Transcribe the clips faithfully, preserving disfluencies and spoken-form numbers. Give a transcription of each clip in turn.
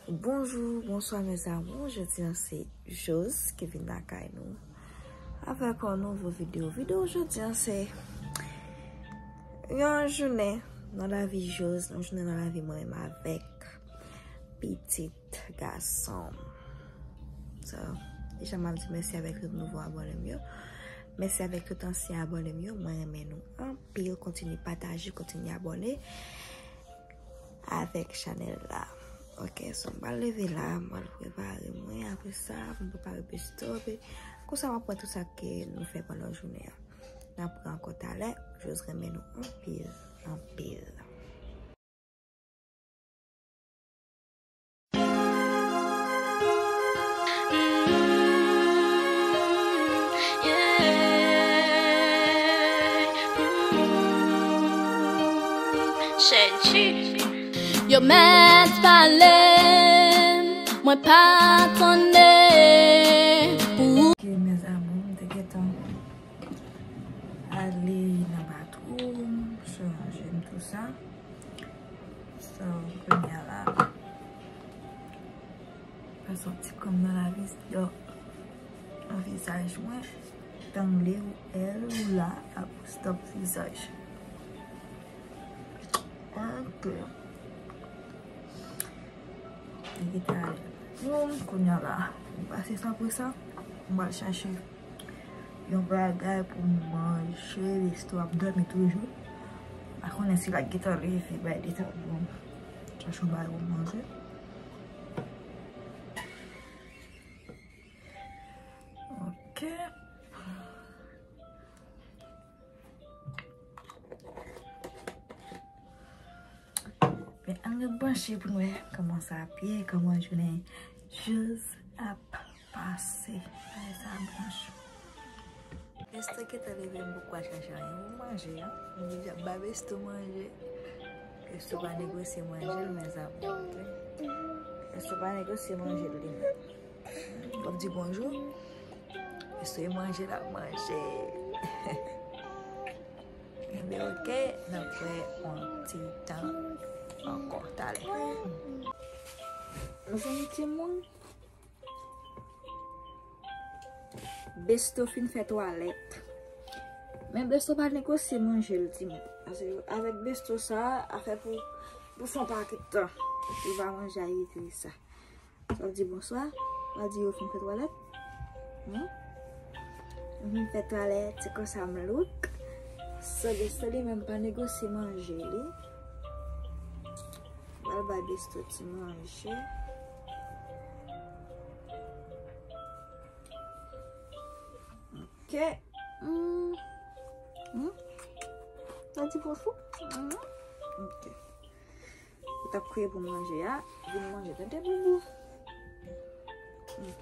Bonjou, bonswa mes amours. Jodi a se Jose ki vin lakay nou avèk yon nouvo videyo. Videyo jodi a se yon jounen nan lavi Jose, yon jounen nan lavi mwen menm avèk pitit gason m. So, deja m ap di mèsi avèk tout nouvo abòne m yo. Mèsi avèk tout ansyen abòne m yo. Mwen renmen nou anpil. Kontinye pataje, kontinye abòne avèk chanèl la. Ok, so m pral leve la, m pral prepare mwen. Apre sa, m prepare besto. Konsa, m ap pran tout sa ke nou fè pandan jounen an. N ap pran ankò talè. Jose renmen nou anpil, anpil. Yo mèt pale m, mwen pa tande pou. Ok, mes amours, m te gentan ale nan bathroom, chanje m, tout sa. So, kounye a la, pase yon ti krèm nan lavi, nan vizaj mwen. Tangle ou èl ou la ap stop vizaj. Ok. Li gentan ale. Bon, kounye a la, m pase san pou san, m pral chache yon bagay pou m manje, Besto ap dòmi toujou. Pa konnen si l ap gentan leve, bay li tan pou m chache yon bagay pou m manje. Ok. Men ann ret branche pou n wè kòman sa ap ye, kòman jounen Jose ap pase. Ay, sa branche. Besto gentan leve, m poko al chache anyen pou manje, an. M deja ba Besto manje. Besto pa negosye manje l, mes amours, ok? Besto pa negosye manje l, li menm. W ap di bonjou. Besto e manje l ap manje. Enben, ok, n ap fè yon ti tan ankò talè. Mezanmi, timoun, Besto fin fè twalèt. Men Besto pa negosye manje l, timoun. Paske avèk Besto sa, afè pou, pou fè yon pakèt tan. Li pa manje a, li te sa. Sa w di bonswa, w a di yo fin fè twalèt. Hmm? Yo fin fè twalèt, se konsa m look. So, Besto li menm pa negosye manje li. M pral bay Besto ti manje. Ok. Hmm. Hmm? Sa di bonswa? Hmm? Ok. Ou t ap kriye pou manje a, vin manje, tande, boubou. Hmm.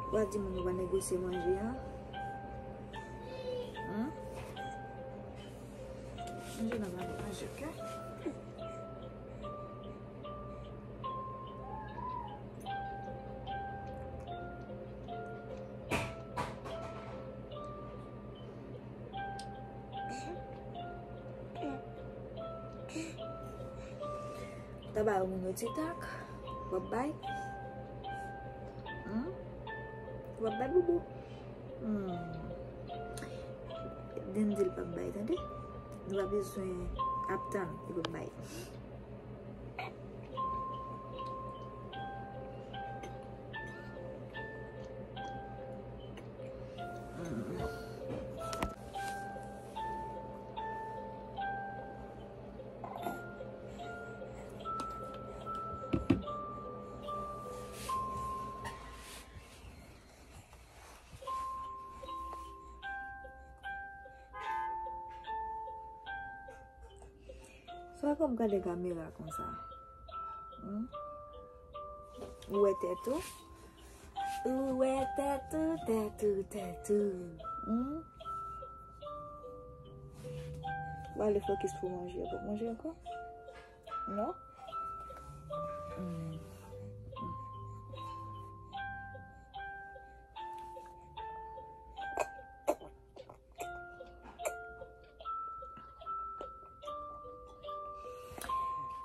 Ou a di moun yo pa negosye manje a. Hmm? Manje nan manje, ok? Ta ba yo moun yo ti tak. W ap bay? Hmm? W ap bay, boubou? Hmm. Dendi l p ap bay, tande? Nou pa bezwen ap tann, li p ap bay. Hmm. Sa w ap gade kamera konsa? Hmm? Ou wè tèt ou? Ou wè tèt ou, tèt ou, tèt ou. Hmm? W ale fokis pou manje. W ap manje ankò? Non? Hmm. Hmm.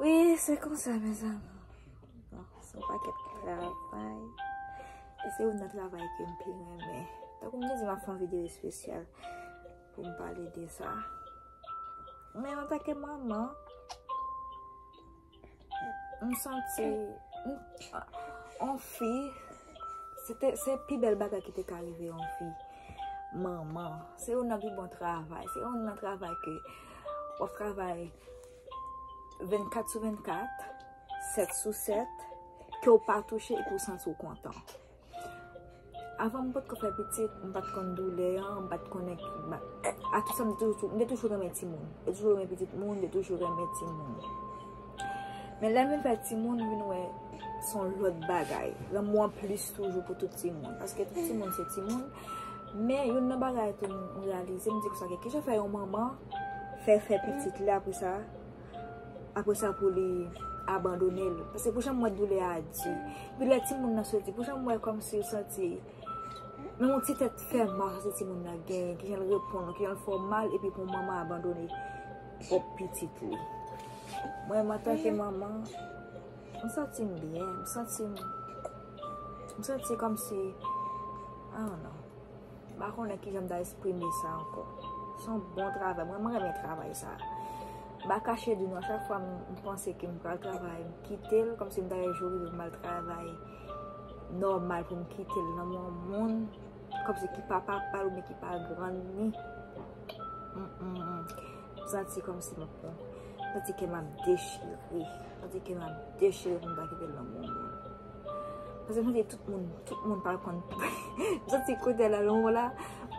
Wi, se konsa, mezanmi. Bon, se yon pakèt travay. E se youn nan travay ke m pi renmen. Tankou m te di, m ap fè yon videyo espesyal pou m pale de sa. Men antanke manman, m santi, m, yon fi, se te, se pi bèl bagay ki te ka rive yon fi. Manman, se youn nan pi bon travay. Se youn nan travay ke w ap travay vennkat sou vennkat, sèt sou sèt, ke w pa touche epi w santi w kontan. Avan m potko fè pitit, m pa t konn doulè an, m pa t konnen ki, ma, a tout sa m te toujou, m te toujou renmen timoun. M te toujou renmen pitit moun, m te toujou renmen timoun. Men lè m vin fè timoun, m vin wè se yon lòt bagay. Lanmou an plis toujou pou tout timoun. Paske tout timoun se timoun. Men youn nan bagay tou m reyalize, m di konsa ke kijan fè yon manman fè, fè pitit li apre sa, apre sa pou li abandone l. Paske pou jan m wè doulè a di. Epi lè timoun nan soti, pou jan m wè kòmsi yo santi, menm yon ti tèt fè mal, santi timoun nan genyen, kijan l reponn, kijan l fè w mal, epi pou manman abandone pwòp pitit li. Mwen, antanke manman, m santi m byen, m santi m, m santi kòmsi, I don't know. M pa konnen kijan m ta eksprime sa ankò. Se yon bon travay. Mwen, mwen renmen travay sa. M pa kache di nou, a chak fwa m, m panse ke m pral travay, m kite l, kòmsi m ta gen jou rive pou m al travay nòmal pou m kite l nan men yon moun, kòmsi ki pa papa l oubyen ki pa grann li. Mm, mm, mm. M santi kòmsi m ap pran. M santi kè m ap dechire. M santi kè m ap dechire pou m ta kite l nan men yon moun. Paske m santi tout moun, tout moun pa konn. M santi kote la, lon la.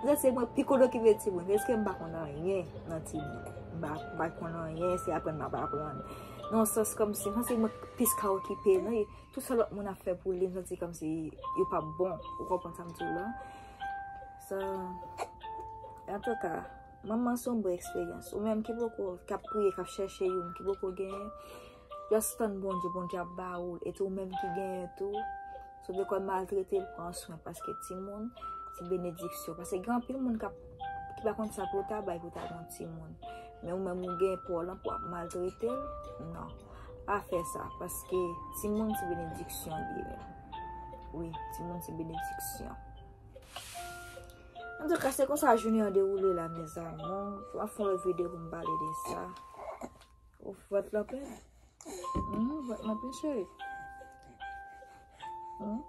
M santi se mwen pi konn okipe timoun. Èske m pa konn anyen nan timoun? M pa, m pa konn anyen, se aprann m ap aprann. Nan yon sans kòmsi, m santi mwen plis ka okipe, non, e tout sa lòt moun ap fè pou li, m santi kòmsi yo pa bon. Ou konprann sa m di w la? So, antouka, manman se yon bon eksperyans. Ou menm ki poko, k ap priye, k ap chèche youn, ki poko genyen, just tann Bondye, Bondye ap ba ou l. E tou ou menm ki genyen tou, si w te konn maltrete l, pran swen, paske timoun, se benediksyon. Paske gen anpil moun k ap, ki pa konn sa pou yo ta bay pou ta gen yon timoun. Men ou menm ou gen pa w lan pou w ap maltrete l, non. Pa fè sa, paske timoun se benediksyon li ye menm. Wi, timoun se benediksyon. Antouka, se konsa jounen an dewoule la, mes amours. M ap fè yon lòt videyo pou m pale de sa. Ou vant lan plen? Mhm, vant lan plen, cheri. Mhm.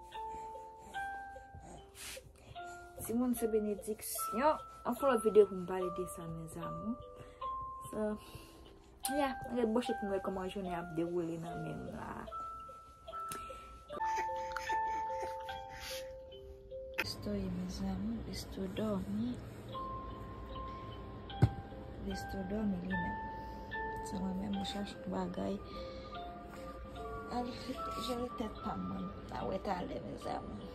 Timoun se benediksyon. M ap fè yon lòt videyo pou m pale de sa, mes amours. So, yeah, ret branche pou m wè kòman jounen ap dewoule nan men m la. Besto ye, mezanmi, Besto dòmi. Besto dòmi li menm. Se mwen menm, mwen chache yon bagay. Al jere tèt pa m, mwen. N a wè talè, mezanmi.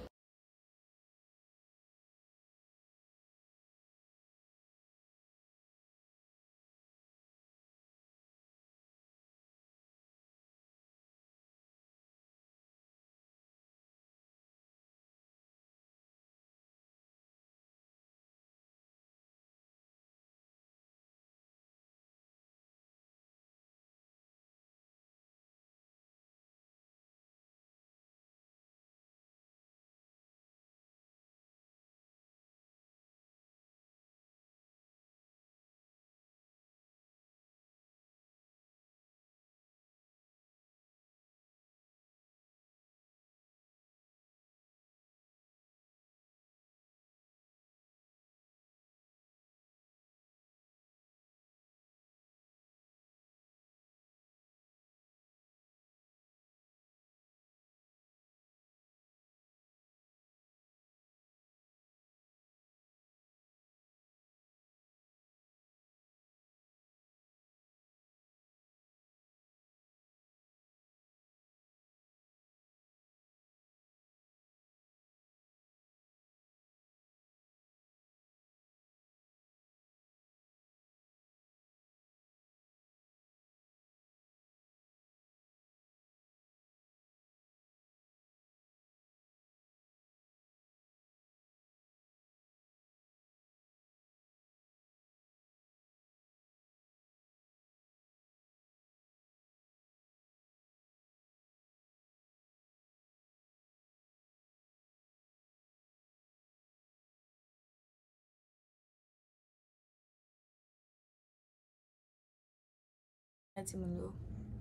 Timoun yo,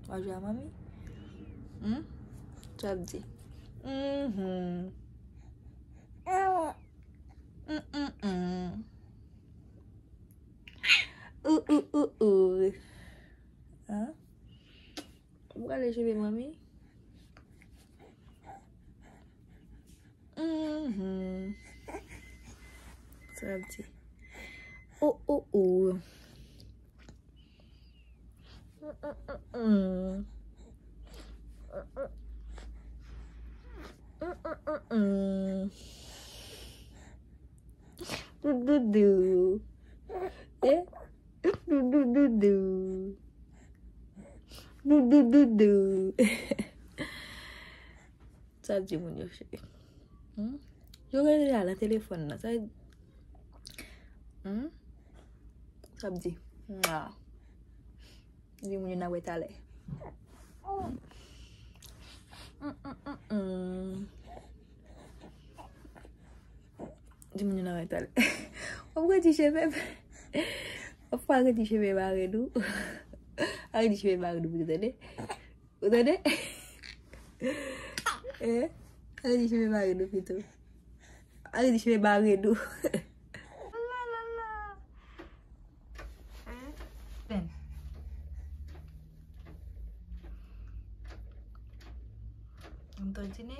w ap jwe a manmi? Hmm? Sa w ap di? Mhm. Mm, mm, mm. Ou, ou, ou, ou. Hein? Ou prale jwe manmi? Mhm. Sa w ap di? Oh, oh, oh. Mm, mm, mm, mm. Mm, mm, mm, mm. Dou, dou, dou. Eh? Dou, dou, dou, dou. Dou, dou, dou, dou. Sa di moun yo, cheri? Hmm? Yo rele la nan telefòn nan. Sa, hmm? Sa di? Mwa. Di moun yo n a wè talè. Hmm, hmm, hmm, hmm. Di moun yo n a wè talè. W ap redi cheve. W ap fè redi cheve mare nou. A redi cheve mare nou, tande. Ou tande? Eh? Arete cheve mare nou pito. Arete cheve mare nou. La, la, la. Hein? Pen. M tandine.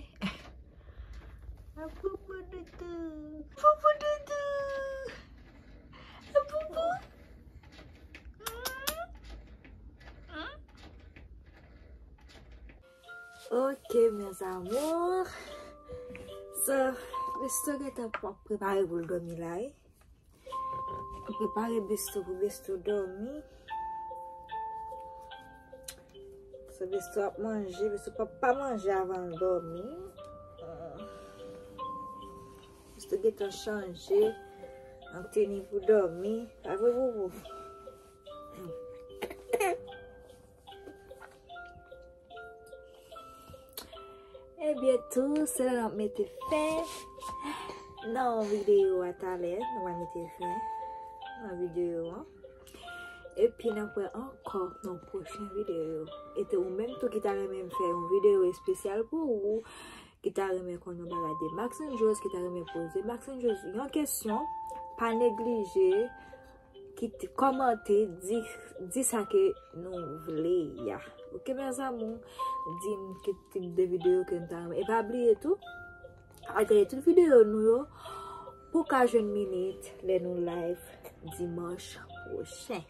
Apoupoudoutou. Apoupoudoutou. Apoupou. Hmm? Hmm? Ok, mes amours. So, Besto gentan ap prepare pou l dòmi la, wi. Prepare Besto pou Besto dòmi. So, Besto ap manje, Besto p ap pa manje avan l dòmi. Besto gentan chanje an teni pou dòmi. Pa vre, Boubou? Ebyen tou, se la n ap mete fen nan videyo a talè. Nou va mete fen nan videyo an. Epi n ap wè ankò nan yon pwochen videyo. E te ou menm tou ki ta renmen m fè yon videyo espesyal pou ou, ki ta renmen konn yon bagay de Maxine Joss, ki ta renmen poze Maxine Joss yon kesyon, pa neglije kite, kòmante, di, di sa ke nou vle a. Ok, mes amours? Di m ki tip de videyo ke n ta renmen. E pa bliye tou, al gade tout videyo nou yo pou w ka jwenn minit lè nou live dimanch pwochen.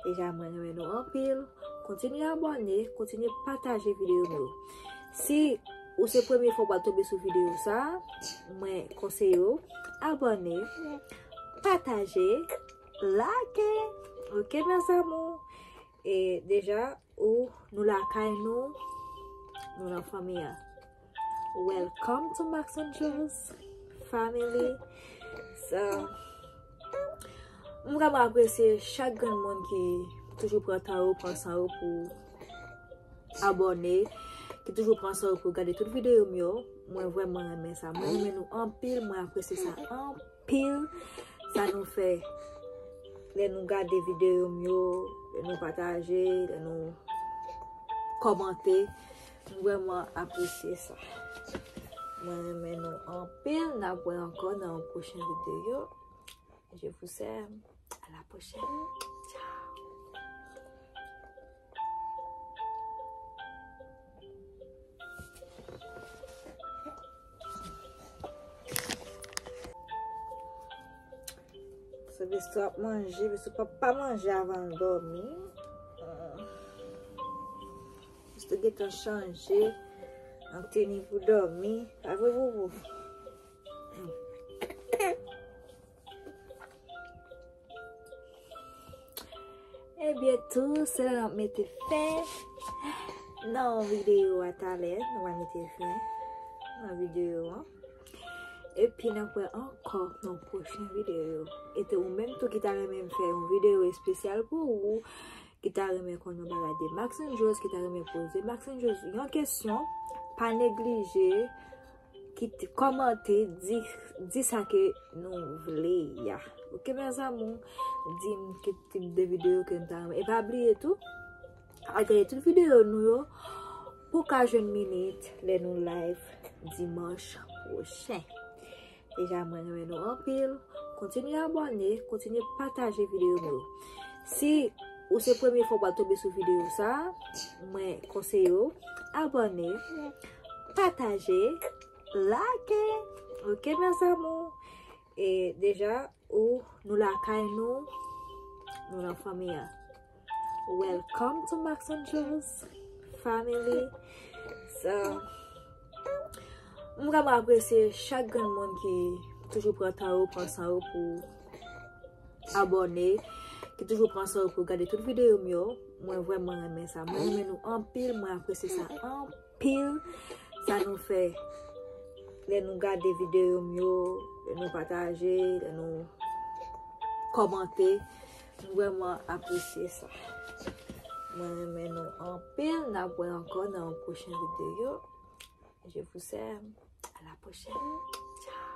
Deja, mwen renmen nou anpil. Kontinye abòne, kontinye pataje videyo nou yo. Si ou se premye fwa w pral tonbe sou videyo sa, mwen konseye w abòne, pataje, like. Ok, mes amours? E deja, ou, nou lakay nou, nou nan fanmi an. Welcome to Maxine Joss family. So, m vrèman apresye chak grenn moun ki toujou pran tan yo, pran san yo pou abòne, ki toujou pran san yo pou gade tout videyo m yo. Mwen vrèman renmen sa. Mwen renmen nou anpil, mwen apresye sa anpil. Sa nou fè lè nou gade videyo m yo, lè nou pataje, lè nou kòmante. M vrèman apresye sa. Mwen renmen nou anpil. N ap wè ankò nan yon pwochen videyo. Je vous aime. À la prochaine. Ciao. So, Besto ap manje, Besto p ap pa manje avan l dòmi. Besto gentan chanje an teni pou dòmi. Pa vre, Boubou? Ebyen tou, se la n ap mete fen nan videyo a talè. Nou va mete fen nan videyo an. Epi n ap wè ankò nan pwochen videyo. E te ou menm tou ki ta renmen m fè yon videyo espesyal pou ou, ki ta renmen konn yon bagay de Maxine Joss, ki ta renmen poze Maxine Joss yon kesyon, pa neglije kite, kòmante, di, di sa ke nou vle a. Ok, mes amours? Di m ki tip de videyo ke n ta renmen. E pa bliye tou, al gade tout videyo nou yo pou ka jwenn minit lè nou live dimanch pwochen. Deja, mwen renmen nou anpil. Kontinye abòne, kontinye pataje videyo nou yo. Si ou se premye fwa w pral tonbe sou videyo sa, mwen konseye w abòne, pataje, like. Ok, mes amours? E deja, ou nou lakay nou, nou nan fanmi an. Welcome to Max and Jules family. So, m vrèman apresye chak grenn moun ki toujou pran tan yo, pran san yo pou abòne, ki toujou pran san yo pou gade tout videyo m yo. Mwen vrèman renmen sa. Mwen renmen nou anpil, mwen apresye sa anpil. Sa nou fè lè nou gade videyo m yo, lè nou pataje, lè nou kòmante. M vrèman apresye sa. Mwen renmen nou anpil. N ap wè ankò nan yon pwochen videyo. Je vous aime. À la prochaine. Ciao.